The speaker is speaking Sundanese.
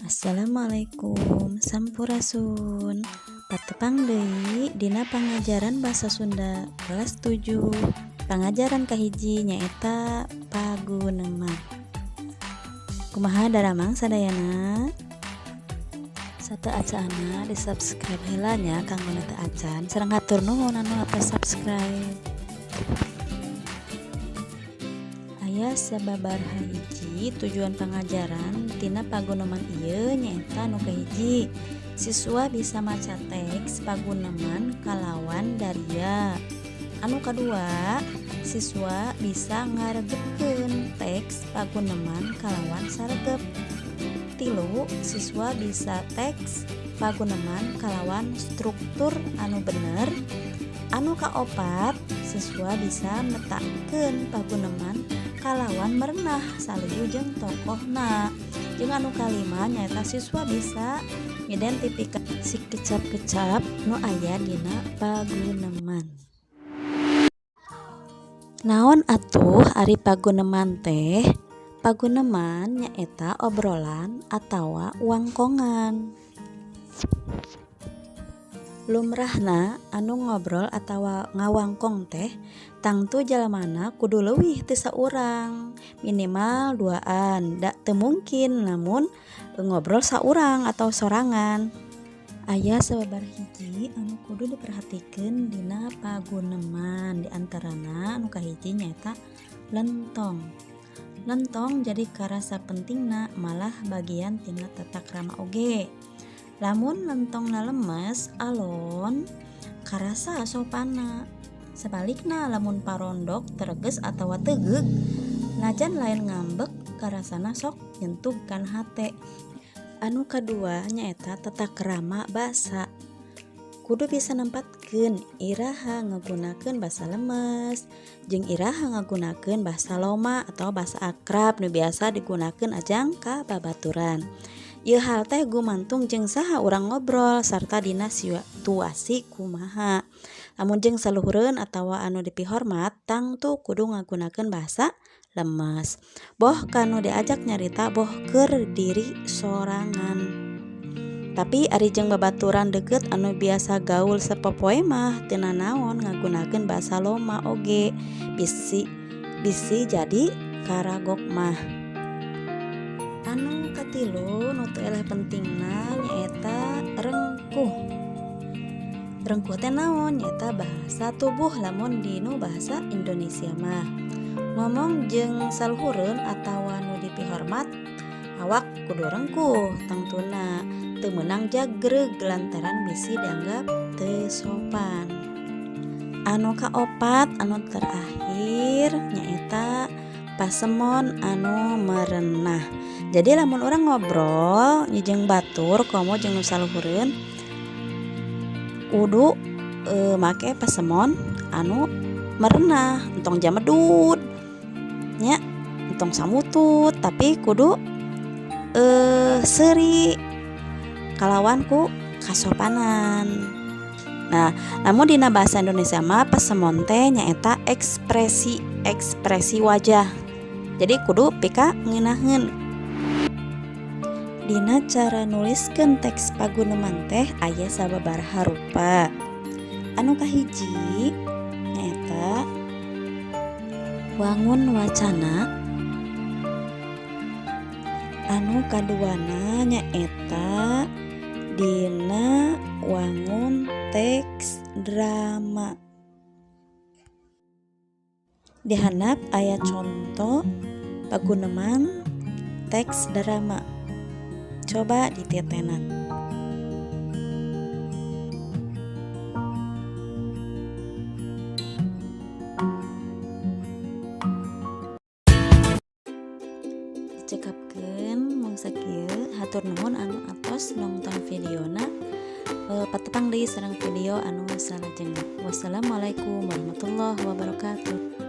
Assalamualaikum, sampurasun. Patepang deui dina pangajaran Basa Sunda kelas 7. Pangajaran kahiji nyaeta paguneman. Kumaha daramang sadayana? Sateuacanna di subscribe heula nya kanggo nu teu acan, sareng hatur nuhun anu atos subscribe. Aya sababaraha hiji tujuan pangajaran tina paguneman ieu, nyaeta nu kahiji, siswa bisa maca teks paguneman kalawan daria. Anu kadua, siswa bisa ngaregepkeun teks paguneman kalawan saregep. Tilu, siswa bisa teks paguneman kalawan struktur anu bener. Anu kaopat, siswa bisa metakeun paguneman kalawan merenah saluyu jeung tokohna. Jeung anu kalima nyaeta siswa bisa ngidentifikasi kecap-kecap nu aya dina paguneman. Naon atuh ari paguneman teh? Paguneman nyaeta obrolan atawa wangkongan. Lumrahna anu ngobrol atawa ngawangkong teh tangtu jalmana kudu leuwih ti saurang, minimal duaan, da teu mungkin lamun ngobrol saurang atau sorangan. Aya sababaraha hiji anu kudu diperhatikeun dina paguneman, diantarana anu kahiji nyaeta lentong. Lentong jadi karasa pentingna, malah bagian tina tata krama oge. Lamun lentongna lemes alon, karasa sopanna. Sabalikna, lamun parondok tereges atawa tegeug, najan lain ngambek, karasana sok nyentug kana hate. Anu kadua nyaeta tata krama basa. Kudu bisa nempatkeun iraha ngagunakeun basa lemes jeung iraha ngagunakeun basa loma atau basa akrab nu biasa digunakeun ajang ka babaturan. Ieu hal teh gumantung jeung saha urang ngobrol sarta dina situasi kumaha. Lamun jeung saluhureun atawa anu dipihormat, tangtu kudu ngagunakeun basa lemes, boh kanu diajak nyarita boh keur diri sorangan. Tapi ari jeung babaturan deukeut anu biasa gaul sapopoe mah teu nanaon ngagunakeun basa loma oge, bisi bisi jadi karagok mah. Anu katilu nu teu eleh pentingna nyaeta rengkuh. Rengkuh teh naon? Nyaeta bahasa tubuh lamun dinu bahasa Indonesia mah. Ngomong jeung saluhureun atawa nu dipihormat, awak kudu rengkuh tangtuna, teu meunang jagreug lantaran bisi dianggap teu sopan. Anu kaopat, anu terakhir, nyaeta pasemon anu merenah. Jadi lamun urang ngobrol jeung batur komo jeung nu saluhureun, kudu make pasemon anu merenah, entong jamedud nya, entong samutut, tapi kudu seuri kalawan ku kasopanan. Nah, namun dina bahasa Indonesia mah pasemon teh nyaeta ekspresi ekspresi wajah, jadi kudu pika ngeunaheun. Dina cara nuliskeun teks paguneman teh aya sababaraha rupa. Anu kahiji nyaeta wangun wacana. Anu kaduana nyaeta dina wangun teks drama. Di handap aya conto paguneman teks drama, coba dititenan. Dicekapkeun mung sakieu. Hatur nuhun anu atos nongton videona. Patepang deui sareng video anu salajengna. Wassalamualaikum warahmatullahi wabarakatuh.